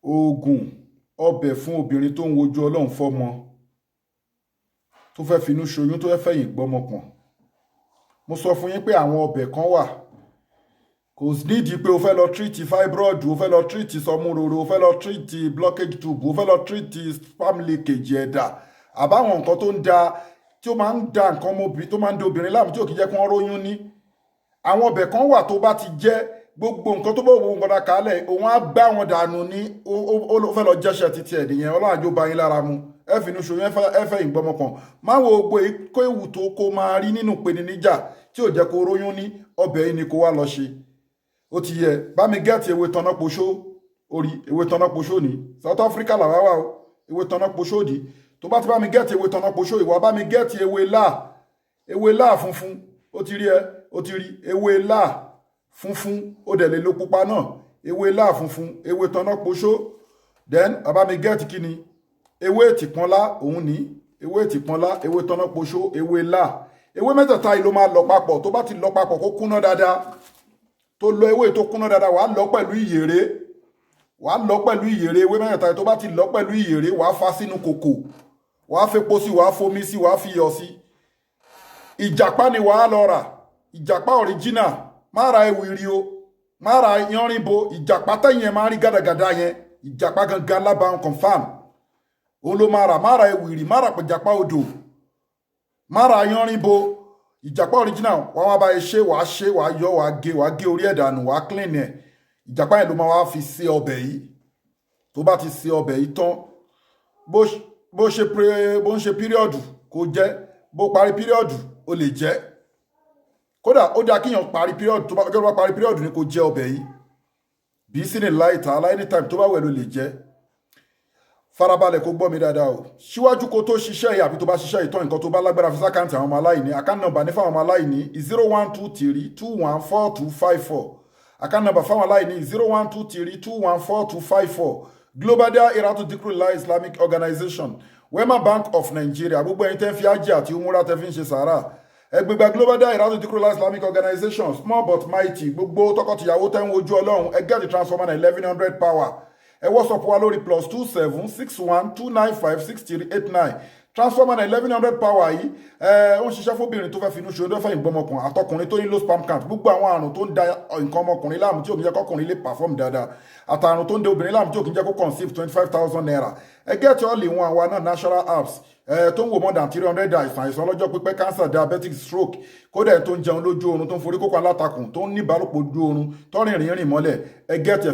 Oògùn ọbẹ̀ fún obìnrin tó ń wojú Ọlọ́run fọ́mọ, tó fẹ́ finú ṣoyún, tó fẹ́ fẹ̀yìn gbọ́mọ pọ̀n. Mo sọ fún yín pé àwọn ọbẹ̀ kan wà, kò nídìí pé o fẹ́ lọ treat fibroid, o fẹ́ lọ treat sọmúroro, o fẹ́ lọ treat blockage tube, o fẹ́ lọ treat sperm leakage, ẹ̀dà àbáwọn nǹkan tó ń da, tí ó máa ń da nǹkan ọmọbìnrin, tó máa ń da obìnrin láàmú, tí ò kí jẹ́ kí wọ́n róyún ní. Àwọn ọbẹ̀ kan wà, tó bá ti jẹ́, gbogbo nǹkan tó bá òun nǹkan kálẹ̀, òun á gbá wọn dànù ní. Ó fẹ́ lọ jẹ́ṣẹ́ títí ẹ̀ nìyẹn. Ọlọ́run àjò bá yín lára mu. Ẹ finú ṣoyún, ẹ fẹ́ ìgbọ́mọkàn. Má wo gbogbo kó ewu tó kó máa rí nínú ìpèníjà tí ò jẹ́ kó róyún ní. Ọbẹ̀ yìí ni kó wá lọ ṣe. Ó ti yẹ bá mi get ewé tọ́nà poṣó orí. Ewé tọ́nà poṣó ní South Africa làwa wà o. Ewé tọ́nà poṣó di. Tó bá ti bá mi get ewé tọ́nà poṣó, ìwà bá mi get ewé láà, ewé láà funfun. Ó ti rí ẹ, ó ti rí ewé láà funfun. Ó dẹ̀ lè lo pupa náà. Ewé láà funfun, ewé tọ́nà poṣó. Then bàbá mi get kí ni? Ewé ètìpọ́nlá. Òun ní ewé ètìpọ́nlá, ewé tọ́nà poṣó, ewé láà. Ewé mẹ́tẹ̀ẹ̀ta yìí ló máa lọ papọ̀. Tó bá ti lọ papọ̀, kó kúnná dáadáa, tó lọ ewé tó kúnná dáadáa, wàá lọ pẹ̀lú ìyèrè, wàá lọ pẹ̀lú ìyèrè. Ewé mẹ́tẹ̀ẹ̀ta yìí, tó bá ti lọ pẹ̀lú ìyèrè, wàá fa sínú kòkò, wàá fepo sí, wàá fomi sí, wàá fi iyọ̀ sí. Ìjàpá ni wàá lọ rà, ìjàpá original. Má ra ewìrì o, má ra yanrìnbo. Ìjàpá tẹ̀yìn ẹ̀ máa ń rí gàdàgàdà yẹn, ìjàpá gangan lábàá confam, òun ló máa rà. Má ra ewìrì, má ra ìjàpá odò, má ra yanrìnbo. Ìjàpá original, wàá wá bá ẹ ṣe, wàá ṣe, wàá yọ, wàá gé, wàá gé orí ẹ̀ dànù, wàá clean ẹ̀. Ìjàpá yẹn ló máa wá fi ṣe ọbẹ̀ yìí. Tó bá ti ṣe ọbẹ̀ yìí tán, bó ṣe bó ń ṣe period, kó jẹ́. Bó parí period, ó lè jẹ́. Kódà ó dáa kíyàn parí period. Tó bá ọjọ́ tó bá parí period ni kó jẹ ọbẹ̀ yìí. Bí sínú láì tààlà, anytime tó bá wẹ̀ ló lè jẹ́. Farabalẹ̀ kó gbọ́ mi dáadáa o. Síwájú kó tó ṣiṣẹ́ yìí, àbí tó bá ṣiṣẹ́ ìtọ́, nǹkan tó bá lágbára, fi sí account àwọn ọmọ aláìní. Account number ní fáwọn ọmọ aláìní: 0123214254. Account number fáwọn aláìní: 0123214254. Global Dahiratu Dhikrlahi Islamic Organization, Wema Bank of Nigeria. Gbogbo ẹ̀yin tẹ́ ń fi ájì àti umura, tẹ́ fi ń ṣe sàárà, ẹgbẹgbẹ Global Dahiratu Dhikrlahi Islamic Organization, small but mighty. Gbogbo tọkọtìyàwó tẹ́ ń wojú Ọlọ́run, ẹ get the transformer 1100 power. Ẹ WhatsApp wa lórí +27 612956389. Transformer 1100 power yìí, ẹ ó ń ṣiṣẹ́ fóbìnrin tó fẹ́ finú ṣe, tó fẹ́ ìgbọ́mọkùnrin, àtọkùnrin tó ní low sperm count, gbogbo àwọn àrùn tó ń da nǹkan ọmọkùnrin láàmú tí ò kí ń jẹ́ kọkùnrin lè perform dáadáa, àtàrùn tó ń da obìnrin láàmú tí ò kí ń jẹ́ kó conceive. ₦25,000. Ẹ get all in one wa náà, natural herbs ẹ tó ń wò more than 300 àìsàn, àìsàn ọlọ́jọ́ pípẹ́, cancer, diabetic, stroke. Kódà ẹ tó ń jẹun lójú oorun, tó ń forí kókó alátakùn, tó ń ní ìbálòpọ̀ ojú oorun, tó rìnrìn rìn mọ́lẹ̀, ẹ get ẹ.